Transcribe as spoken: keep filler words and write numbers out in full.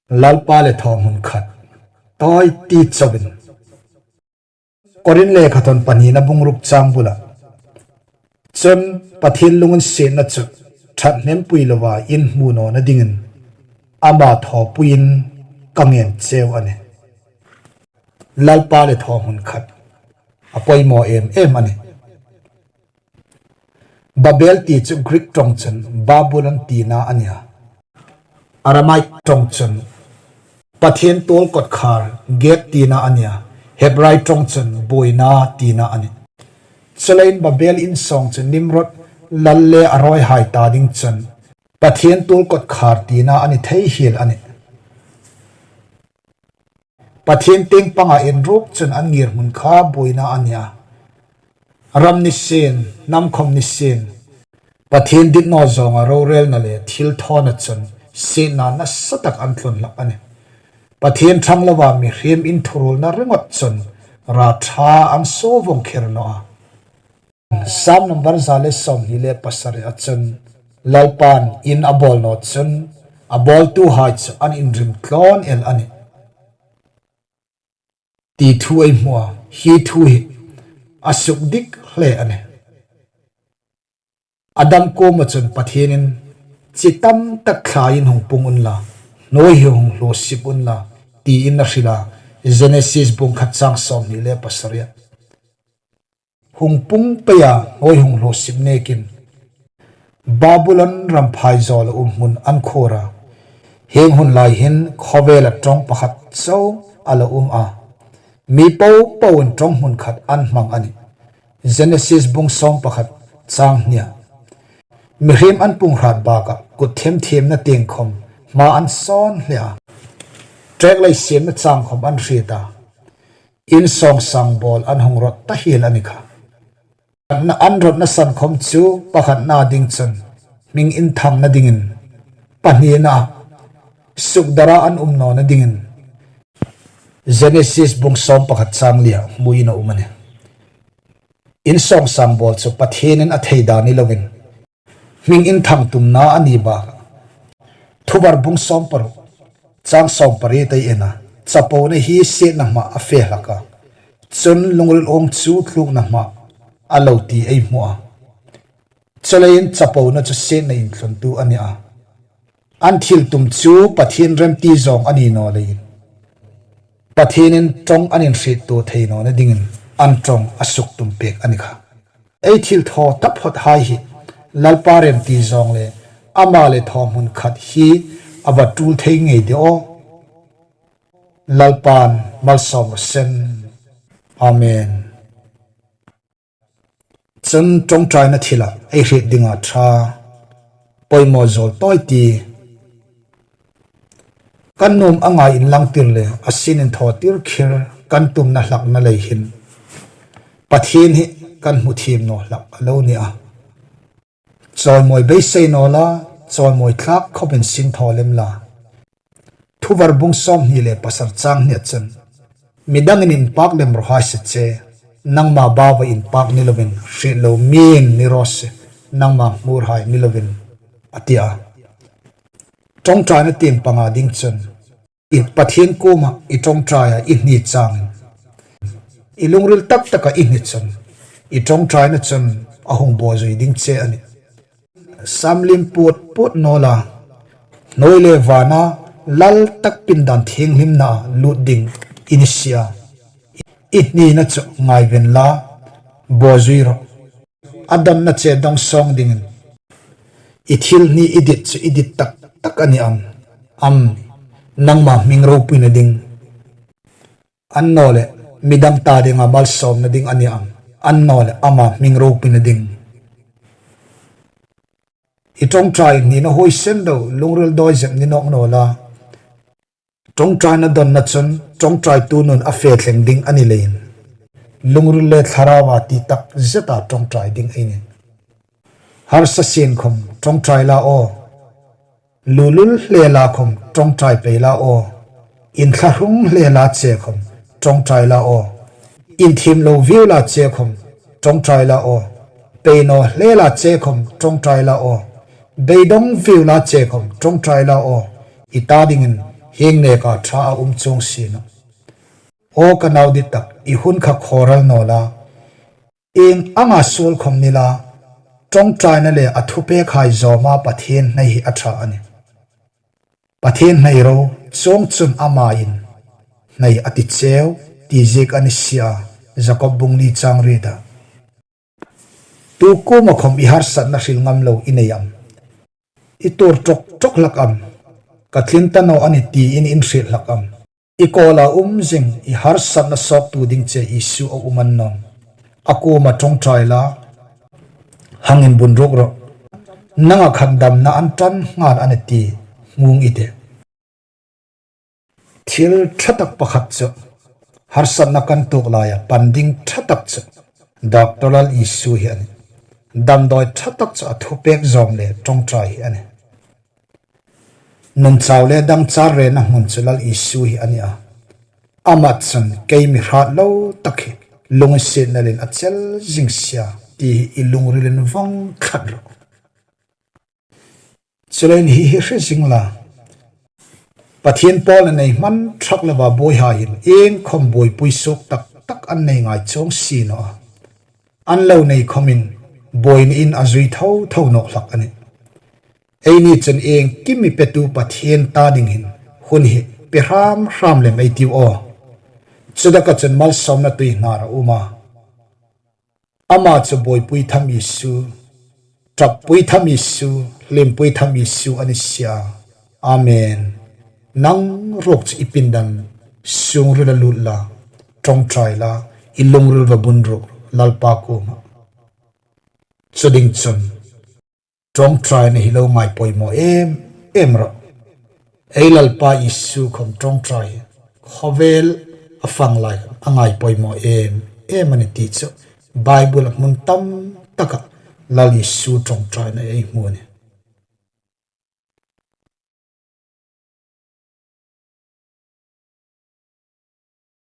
Lalpa le thaw hmun khat. Tawi ti chauin. Korin lekhathon pahnina bung ruk chang bula. Chun Pathien lunginsietna chu ṭhat hnem pui lova in hmu nawna dingin ama thawpuiin ka ngen cheu a nih. Lalpa le thaw hmun khat. A poimaw em em a nih. Babel ti chu Greek ṭawng chun Babylon tina a nih a. Aramaic ṭawng chun Pathien tuol kawtkhar gate tina a nih a. Hebrai ṭawng chun buoina tina a nih. Chuleiin Babel insawng chu Nimrod lal le a rawihai ta ding chun Pathien tuol kawtkhar tina a ni thei hiel a nih. Pathien tieng panga inruk chun an ngirhmun kha buoina a nih a. Ram ni sien, hnam khawm ni sien. Pathien dit naw zawnga rorelna le thilthawna chun sietna nasa tak an thlun hlak a nih. Pathien ṭhang lova mihriem inthuruolna ringawt chun ra ṭha an suo vawng kher naw a. Sam number za le sawmhni le pasari a chun Lalpan in a bawl naw chun a bawltuhai chu an inrim tlawn el a nih. Ti thu ei hmu a, hi thu hi a suk dik hle a nih. Adam kuoma chun Pathienin chi tam tak thlain hung pung unla, hnuoi hi hung hlosip unla, tiin a hril a, Genesis bung khat chang sawmhni le pasari a. Hung pung peia hnuoi hung hlosip nekin Babulon ram phaizawl a um hmun an khuor a. Hieng hun lai hin khawvela ṭawng pakhat chau a la um a. Mi popoin ṭawng hmun khat an hmang a nih. Genesis bung sawm pakhat chang hnia. Mihriem an pung hrat bakah kut themthiemna tieng khawm hma an sawn hle a. Ṭek lei siemna chang khawm an hriet a. Insawngsang bawl an hung rawt ta hiel a ni kha. An rawtna san khawm chu pakhatna ding chun hming inthangna dingin, pahnina sukdara an um nawna dingin Genesis bung sawm pakhat chang lia hmuin a um a nih. Insawngsang bawl chu Pathienin a thei dan ni lovin hming inthang tumna a ni bak. Thuvar bung sawm paruk chang sawm pariet ei en a, chapona hi sietna hmaa a fe hlak a, chun lungril uong chu tlukna hmaa a lo ti ei hmu a. Chuleiin chapona chu sietna inthluntu a ni a. An thil tum chu Pathien remti zawng a ni naw leiin Pathienin ṭawng an inhriettuo thei nawna dingin an ṭawng a suk tum pek a ni kha. Ei thil thaw taphawthai hi Lalpa remti zawng le ama le thaw hmun khat hi a va tul thei ngei de aw. Lalpan malsawm raw se. Amen. Chun ṭawngṭaina thila ei hriet dinga ṭha poimaw zawl tawi ti. Kan nuom anga inlangtir le a sinin thaw tir khir kan tumna hlakna lei hin Pathien hi kan hmu thiem naw hlak a lo ni a. Chawimawi beisei naw la, chawimawi thlak khawpin sin thaw lem la. Thuvar bung sawmhni le pasari chang hnia chun, midangin inpak lem raw hai se che, nangma baua inpak ni lovin hriet lo mi'n ni raw se, nangma hmurhai ni lovin, a ti a. Ṭawngṭaina tieng panga ding chun, i Pathien kuoma i ṭawngṭaia i hni changin, i lungril tak taka i hni chun, i ṭawngṭaina chun a hung bawzui ding che a nih. Sam liem puot puot naw la, hnuoi le vana lal tak pindan thienghlimna lut ding i ni si a. I hnina chu ngaiven la, bawzui rawh. A donna che dawngsawng dingin i thil hni i dit chu i dit tak tak a ni am? Am nangma hming ropuina ding, annawleh midang ta dinga malsawmna ding a ni am? Annawleh ama hming ropuina ding. I ṭawngṭai hnina huoisen deu, lungril dawizep ni nawk naw la. Ṭawngṭaina donna chun ṭawngṭaitu nun a fe thleng ding a ni leiin, lungril le thlaraua ti tak zeta ṭawngṭai ding ei nih. Harsa sien khawm ṭawngṭai la aw. Lulul hle la khawm ṭawngṭai pei la aw. Inthlahrung hle la che khawm ṭawngṭai la aw. Inthiem lo viu la che khawm ṭawngṭai la aw. Pei naw hle la che khawm ṭawngṭai la aw. Beidong viu la che khawm ṭawngṭai la aw. I ta dingin hieng neka ṭha a um chuong si nawh. Aw ka nau dit tak, i hun kha khawral naw la, ieng anga suol khawm ni la, ṭawngṭaina le a thupekhai zawma Pathien hnai hi a ṭha a nih. Pathien hnai ro, chuongchun ama'n hnai a ti cheu, ti ziek a ni si a, Jakob bung li chang riet a. Tu kuoma khawm i harsatna hril ngam lo i nei am? I tuor ṭawk ṭawk hlak am? Ka tlin ta naw a nih tiin in hriet hlak am? I kawla um zing, i harsatna sawktu ding che Isu a um annawm. A kuoma ṭawngṭai la, hang inbunruk rawh. Nanga khan damna an ṭan nghal a nih ti hmu i tih. Thil ṭha tak pakhat chu, harsatna kan tuok laia pan ding ṭha tak chu, Doctor Lal Isu hi a nih. Damdawi ṭha tak chu a thupek zawm le ṭawngṭai hi a nih. Nun chau le dang char rena hmun chu Lal Isu hi a nih a. Ama chun kei mi hrat lo tak hi lunginsietna leiin a chel zing si a, ti hi i lungrilin vawng tlat rawh. Chuleiin hi hi hre zing la, Pathien pawlna nei hman ṭhak lova buoihai hin iengkhawm buoipui suok tak tak an nei ngai chuong si naw a. An lo nei khawmin buoi niin a zui tho tho nawk hlak a nih. Eini chun iengkim mi petu Pathien ta ding hin hun hi pe hram hram lem ei tiu aw. Chutaka chun malsawmna tuihnar a um a. Ama chu buoipui tham Isu, ṭappui tham Isu, hlimpui tham Isu a ni si a. Amen. Nang ruok chu i pindan sungrila lut la, ṭawngṭai la, i lungril va bunruk Lalpa kuoma. Chu ding chun, ṭawngṭaina hi lo ngai poimaw em em rawh. Ei Lalpa Isu khawm ṭawngṭai, khawvel a fang lai a ngai poimaw em em a nih ti chu Bible-a hmun tam taka Lal Isu ṭawngṭaina ei hmu a nih.